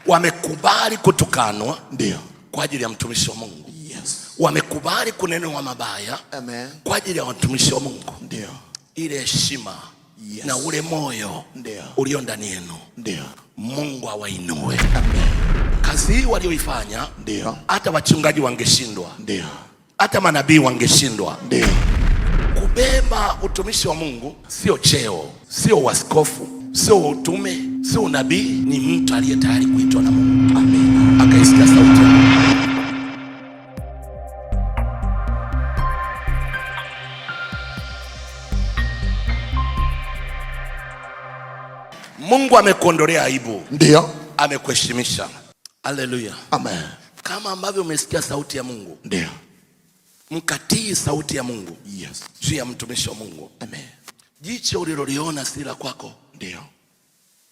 Wamekubali kutukanwa Ndio. Kwa ajili ya mtumishi wa Mungu. Wamekubali kunenwa mabaya Amen. Kwa ajili ya watumishi wa Mungu. Ndio. Ile heshima na ule moyo Ndio. Ulio ndani yenu, Ndio. Mungu awainue. Amen. Kazi hii walioifanya, Ndio. Hata wachungaji wangeshindwa, Ndio. Hata manabii wangeshindwa. Ndio. Kubeba utumishi wa Mungu sio cheo, sio uaskofu, sio utume, sio unabii. Ni mtu aliye tayari kuitwa na Mungu, Amen. Akaisikia sauti ya Mungu. Mungu amekuondolea aibu, Ndio. Amekuheshimisha. Haleluya! Amen. Kama ambavyo umesikia sauti ya Mungu, Ndio. Mkatii sauti ya Mungu juu ya mtumishi wa Mungu. Amen. Jicho uliloliona si la kwako, Ndio.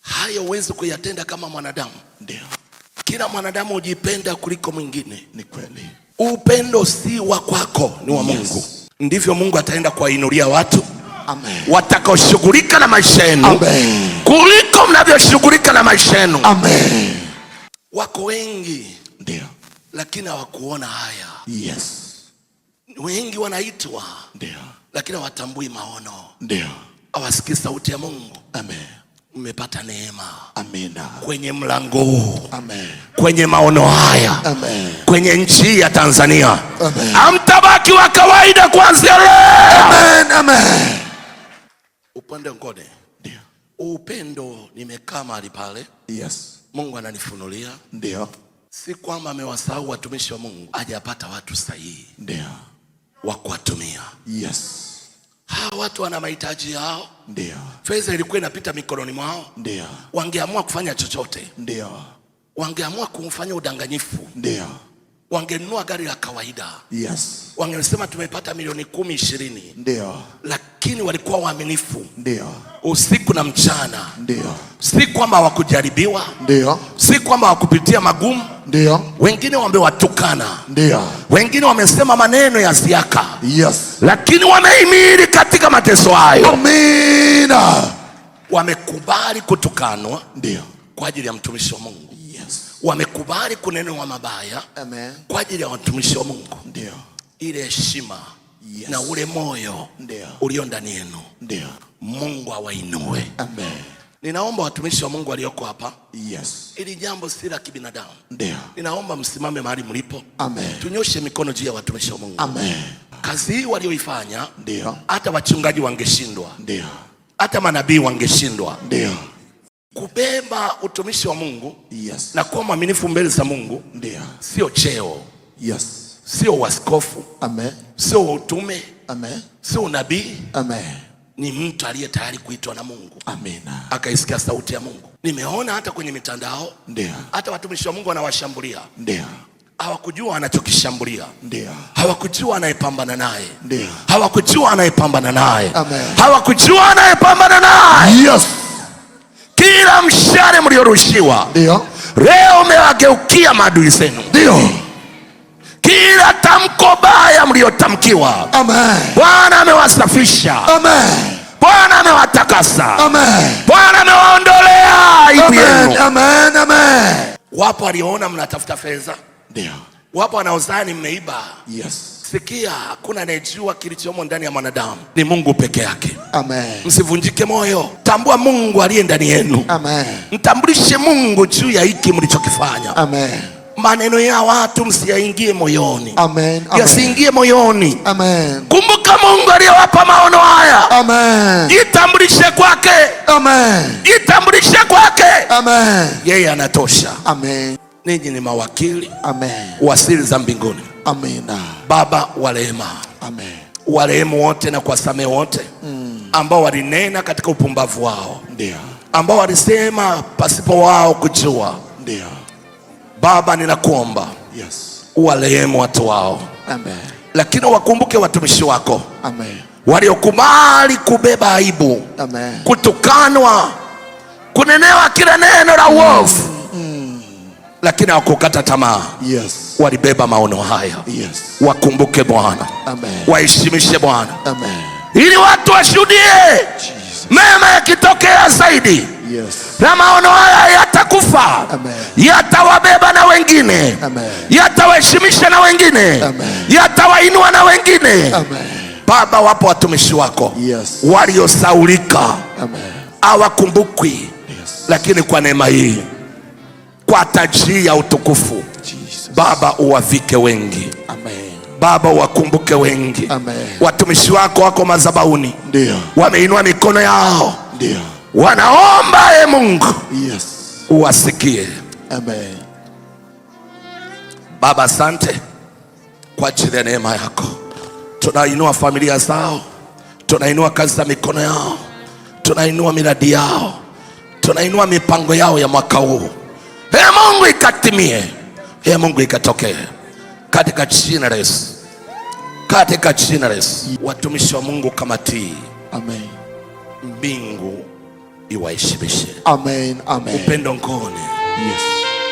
Hayo huwezi kuyatenda kama mwanadamu. Ndio. Kila mwanadamu hujipenda kuliko mwingine. Ni kweli. Upendo si wa kwako, ni wa Mungu. Ndivyo Mungu ataenda kuwainulia watu Amen. Watakaoshughulika na maisha yenu Amen. Kuliko mnavyoshughulika na maisha yenu. Amen. Wako wengi Ndio. Lakini hawakuona haya. Wengi wanaitwa Ndio. Lakini hawatambui maono, Ndio. Hawasikii sauti ya Mungu. Amen. Mmepata neema Amina. Kwenye mlango huu, Amen. Kwenye maono haya, Amen. Kwenye nchi hii ya Tanzania, Amen. hamtabaki wa kawaida kuanzia leo. Amen. Amen. Upande ngone. Ndio. Upendo, nimekaa mahali pale, Mungu ananifunulia, Ndio. Si kwamba amewasahau watumishi wa Mungu, hajapata watu sahihi Ndio. Wa kuwatumia. Hawa watu wana mahitaji yao. Ndio. Fedha ilikuwa inapita mikononi mwao. Ndio. Wangeamua kufanya chochote. Ndio. Wangeamua kufanya udanganyifu. Ndio. Wangenunua gari la kawaida. Wangesema tumepata milioni 10, 20. Ndio. Lakini walikuwa waaminifu. Ndio. Usiku na mchana. Ndio. Si kwamba hawakujaribiwa. Ndio. Si kwamba hawakupitia magumu. Ndio. Wengine wamewatukana. Ndio. Wengine wamesema maneno ya ziaka. Lakini wamehimili katika mateso hayo. Amina. Wamekubali kutukanwa Ndio. Kwa ajili ya mtumishi wa Mungu. Wamekubali kunenwa mabaya Amen. Kwa ajili ya watumishi wa Mungu. Ndio. Ile heshima na ule moyo Ndio. ulio ndani yenu, Ndio. Mungu awainue. Amen. Ninaomba watumishi wa Mungu walioko hapa, ili jambo si la kibinadamu. Ndio. Ninaomba msimame mahali mlipo. Amen. Tunyoshe mikono juu ya watumishi wa Mungu. Amen. Kazi hii walioifanya, Ndio. Hata wachungaji wangeshindwa, Ndio. Hata manabii wangeshindwa. Ndio. Kubeba utumishi wa Mungu na kuwa mwaminifu mbele za Mungu Ndio. Sio cheo, sio uaskofu, Amen. sio utume, Amen. sio unabii. Amen. Ni mtu aliye tayari kuitwa na Mungu, Amina. Akaisikia sauti ya Mungu. Nimeona hata kwenye mitandao, Ndio. Hata watumishi wa Mungu wanawashambulia. Ndio. Hawakujua anachokishambulia. Ndio. Hawakujua anayepambana naye. Ndio. Hawakujua anayepambana naye. Amen. Hawakujua anayepambana naye. Kila mshale mliorushiwa, Ndio. leo umewageukia maadui zenu. Ndio. Kila tamko baya mliotamkiwa, Amen. Bwana amewasafisha. Amen. Bwana amewatakasa. Amen. Bwana amewaondolea aibu Amen. yenu. Amen. Amen. Wapo walioona mnatafuta fedha. Ndio. Wapo wanaozani mmeiba. Sikia, hakuna anayejua kilichomo ndani ya mwanadamu, ni Mungu peke yake. Amen. Msivunjike moyo, tambua Mungu aliye ndani yenu. Amen. Mtambulishe Mungu juu ya hiki mlichokifanya. Amen. Maneno ya watu msiyaingie moyoni. Amen. Amen. Yasiingie moyoni. Amen. Kumbuka Mungu aliyewapa maono haya. Amen. Jitambulishe kwake. Amen. Jitambulishe kwake. Amen. Yeye anatosha. Amen. Ninyi ni mawakili Amen. wa siri za mbinguni. Amina. Baba wa rehema, Amen. warehemu wote na kuwasamehe wote ambao walinena katika upumbavu wao, Ndio. ambao walisema pasipo wao kujua. Ndio. Baba, ninakuomba uwarehemu watu wao. Amen. Lakini wakumbuke watumishi wako Amen. waliokubali kubeba aibu, Amen. kutukanwa, kunenewa kila neno la uovu, lakini hawakukata tamaa. Walibeba maono haya. Wakumbuke Bwana. Amen. Waheshimishe Bwana. Amen. Ili watu washuhudie Jesus. mema yakitokea zaidi. Yes. Na maono haya yatakufa, Amen. Yatawabeba na wengine, Amen. Yatawaheshimisha na wengine, Amen. Yatawainua na wengine. Amen. Baba, wapo watumishi wako waliosaulika, Amen. hawakumbukwi, Yes. lakini kwa neema hii, kwa taji ya utukufu, Jesus. Baba, uwavike wengi. Amen. Baba, uwakumbuke wengi. Amen. Watumishi wako wako madhabahuni, Ndio. wameinua mikono yao, Ndio. wanaomba, e Mungu, Yes. uwasikie. Amen. Baba, asante kwa ajili ya neema yako. Tunainua familia zao, tunainua kazi za mikono yao, tunainua miradi yao, tunainua mipango yao ya mwaka huu. E Mungu, ikatimie. E Mungu, ikatokee katika jina la Yesu, katika jina la Yesu. Watumishi wa Mungu kama tii, Amen. Mbingu iwaheshimishe. Amen. Amen. Upendo Ngoni, Yes.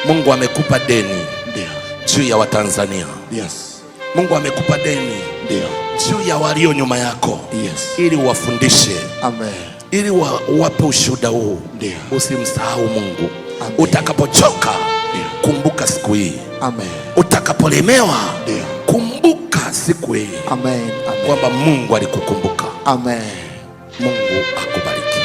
Mungu amekupa deni Ndio. juu ya Watanzania. Yes. Mungu amekupa deni Ndio. juu ya walio nyuma yako, Yes. ili uwafundishe, Amen. ili uwape ushuhuda huu. Ndio. Usimsahau Mungu. Amen. Utakapochoka, Ndio. kumbuka siku hii. Amen. Utakapolemewa, Ndio. kumbuka siku hii Amen. Amen. kwamba Mungu alikukumbuka. Amen. Mungu akubariki,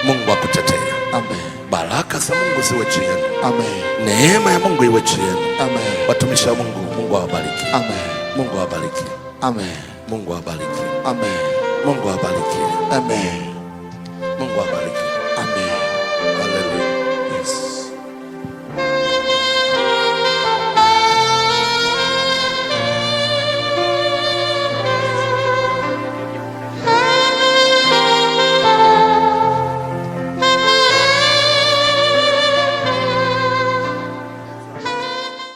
Mungu akutetee. Amen. Baraka za Mungu ziwe juu yenu, Amen. neema ya Mungu iwe juu yenu. Amen. Watumishi wa Mungu, Mungu awabariki. Amen. Mungu awabariki. Amen. Mungu awabariki. Amen. Mungu awabariki. Amen. Mungu awabariki.